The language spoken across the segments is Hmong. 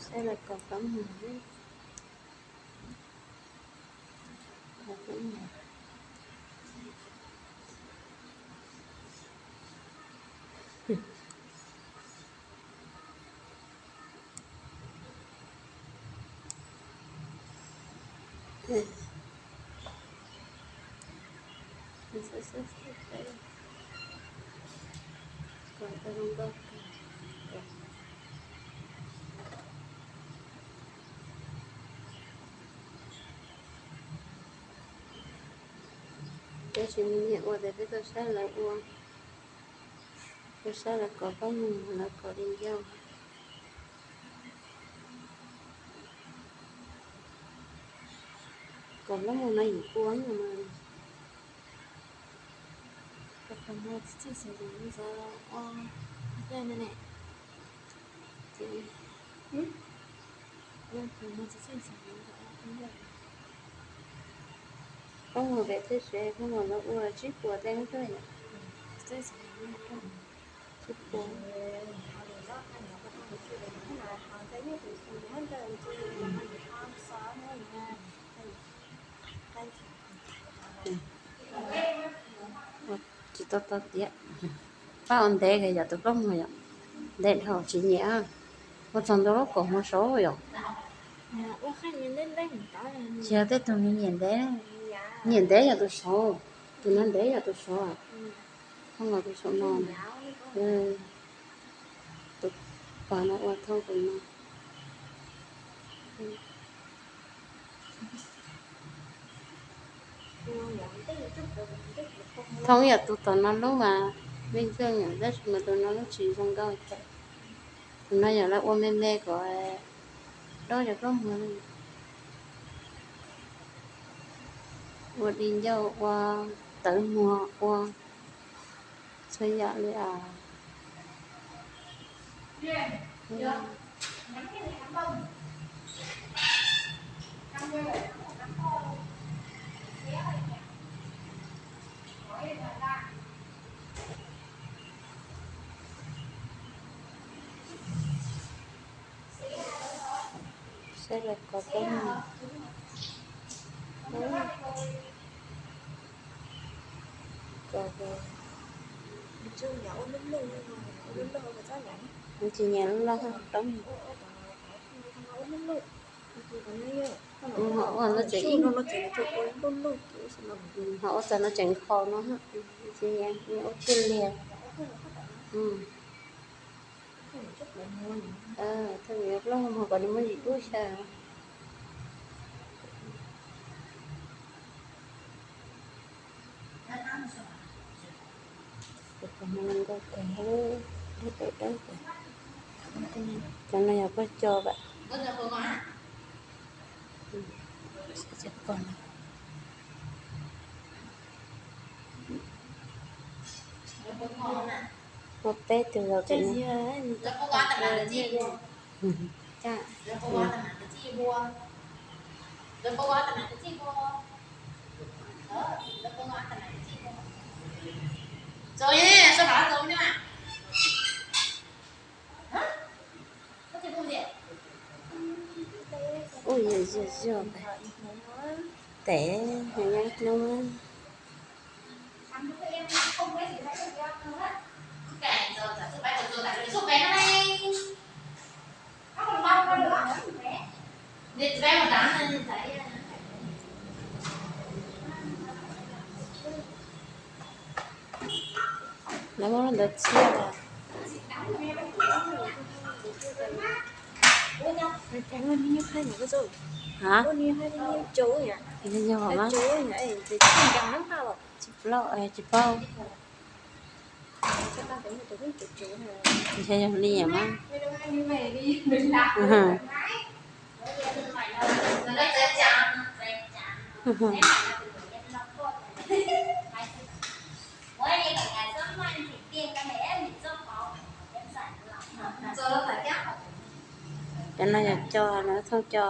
Saib lawv kov plaub mug, kov plaub mug. Tab sis nws nyiam ua tias peb tuaj saib lawv ua, tuaj saib lawv kov plaub mug, lawv kov di ncauj. Kov plaub mug no yim pua no mas. Plaub mug pem teb sev, plaub mug no ua tsib puas tej no yom. Tsib puas. Tsis tau tau tiav. Pab ua ntev kawg yom, tus plaub mug yom. Ntev dhau tsis nyiam. Ua txog ntau lub kaum hmo saud yom. Tsis yog tej tug nws nyiam ntev, nyiam ntev yog tus saud, tus no ntev yog tus saud. Thoob los tus saum no, tus pog no ua thoob tus no. Thoob yog tus tom no lub mas, me ntxwg yom, tab sis mas tus no lub tsis zoo nkauj. Tus no yog lawv ua me me kom dob cov plaub mug, ua di ncauj, ua tawv muag, ua txhua yam li as. Saib lawv kov plaub mug. Kov, tsis nyiam loj loj plaub mug. Ho ua no tseem ib, ho ua txog no tseem nkhaus no, tsis nyiam, ua thiaj liag. Thaum yuav plaub mug kom nws muaj yim lub xyaw. Cov no yog poj co vam. Muaj peb tug los. Ub, yog yog yog tes, hnub Lawv muab ntawd txiaj. Hov, yog mas. Tsis plaub, tsis paub. Ntshe yog li mas. Cov no yog co, no thooj co.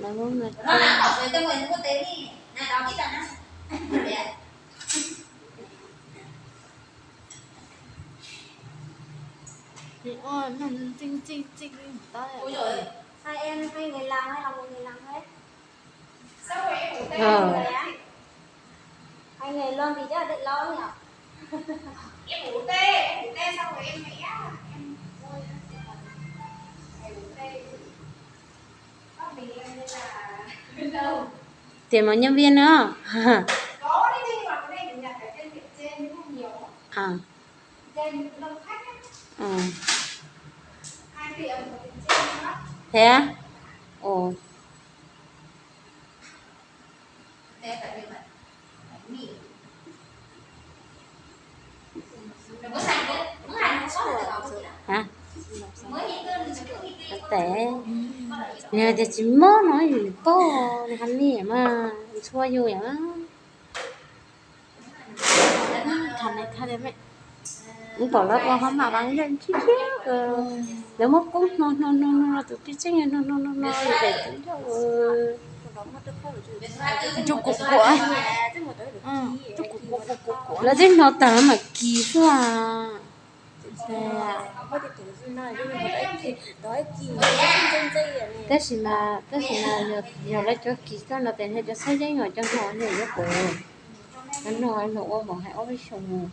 Lawv muab mas Hai em hay ngày làm hay là một ngày làm thế? Ờ. Hay ngày luôn thì chắc là đợi lâu nhỉ? Em ngủ tê, em ngủ tê xong rồi em mẹ em Tias mas nhân viên nữa. Có đấy chứ, nhưng mà cái này mình nhặt ở trên, trên trên cũng không nhiều. À. Trên đông khách á. Hai tiệm một tiệm trên đó. Thế á? Ồ. Hả? Tệ. Nws tias tsis mob no yus pom nws hais li mas txhua yus yom. Ub, pom lawv ua hov mam vas yeej tshiab tshiab, lawv muab koob hno hno hno hno, tus pej xeem hno hno hno hno, daim tub ncauj, ntsuj kuv kuam, ntsuj kuv kuam kuv kuv kuam, lawv twb hno tag mam kis xwb. Tab sis mas, tab sis mas yog lawv cov kis koj no tes nws cov xab yeeb os, cov hno nws yuav pom, lawv hno los ua mas hais ob peb xyoos mus.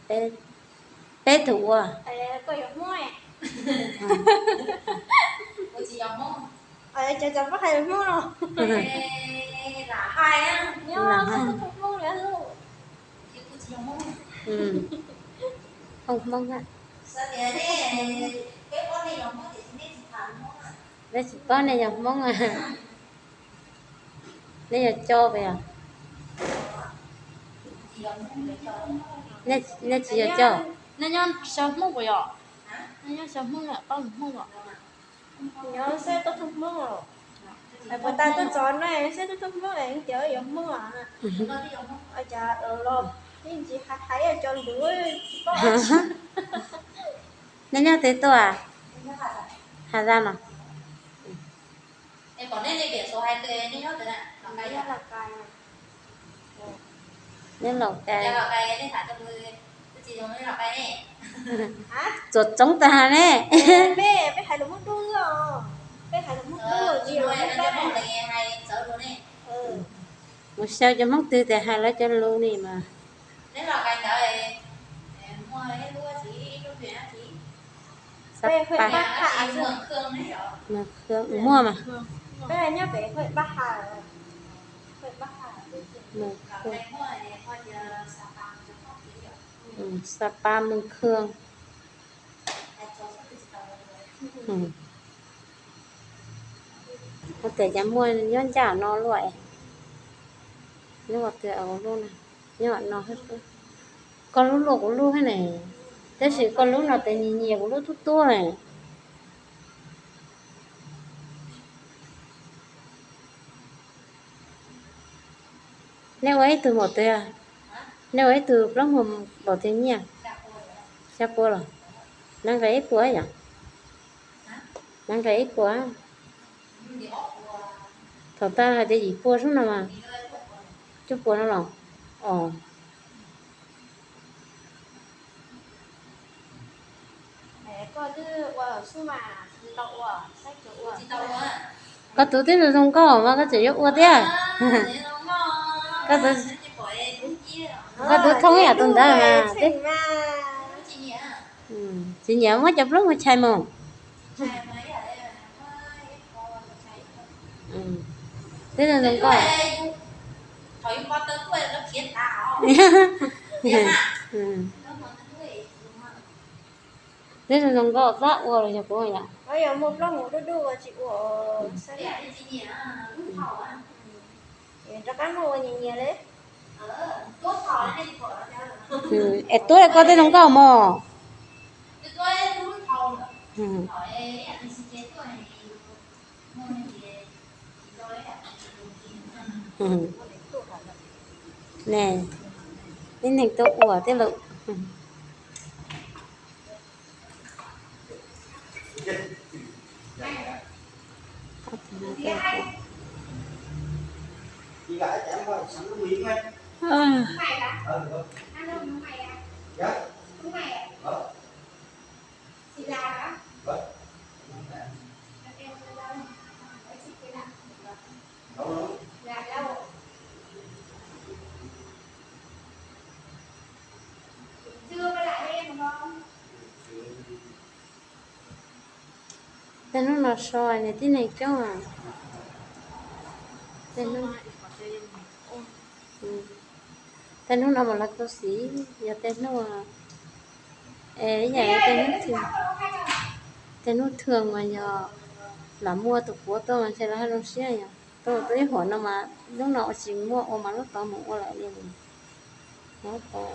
Peb, peb tug ua. Cov, cov pab hais Hmoob no. Lam hais. Hmoob, Hmoob. Peb tsis paub nej yog Hmoob. Nej yog Coj puas yog? Nej tsis yog Coj. Nej nyob xyaw Hmoob puas yog? Nej nyob xyaw Hmoob, paub Hmoob os? Nyob xeb tub tug Hmoob os. Puas tas tuaj txog no xeb tub tug Hmoob es cov yuav Hmoob os. Cov los yeej tsis hais, hais cov luv tsis paub. Nej nyob twg tuaj? Hà Giang no. Nyob Lào Cai. Txuas txoob tag ne. Peb hais lus Hmoob Dub. Mus xyaw cov Hmoob twg tes hais lawv cov lus ni mas. Xab Paj, Mường Khương, muaj mas. Mường Khương. Sa Pa Mường Khương. Ua tias cas muaj nyob ncaj no luaj. Nyob ua tias lub no, nyob no. Koj lub luaj kuv lub thiab ne, tab sis koj lub no tes nyias nyias kuv lub tub tuab ne. Nej ua ib tug npaum twg? Nej ua ib tug plaub muag npaum twg nyiaj? Xya pua los? Nees nkaum ib puas yom? Nees nkaum ib puas. Thaum tas hais tias yim pua xwb no mas. Cuaj pua no los? Os. Koj tus twb zoo zoo nkauj mas koj tseem yuav ua thiab. Koj tus thoob yam tus ntawd mas. Tsis nyiam muab cov plaub mus chais mus. Twb zoo zoo nkauj. Twb zoo zoo nkauj, txhob ua los yog kuv yom. Es tuab koj twb zoo nkauj mos. Ne, ib neeg tuaj ua tej lawm. Tej hnub no so niam tij neeg coob. Tej hnub no mas lawv khuv xim, yog tej hnub, es yam tej hnub, tej hnub thwj mas yog lam muaj tus puav tuaj mas ntshe lawv haj zoo siab yom. Tuaj ib huam no mas hnub no ua tsis muaj ua mas hnub tod mus ua lawm li. Hnub tod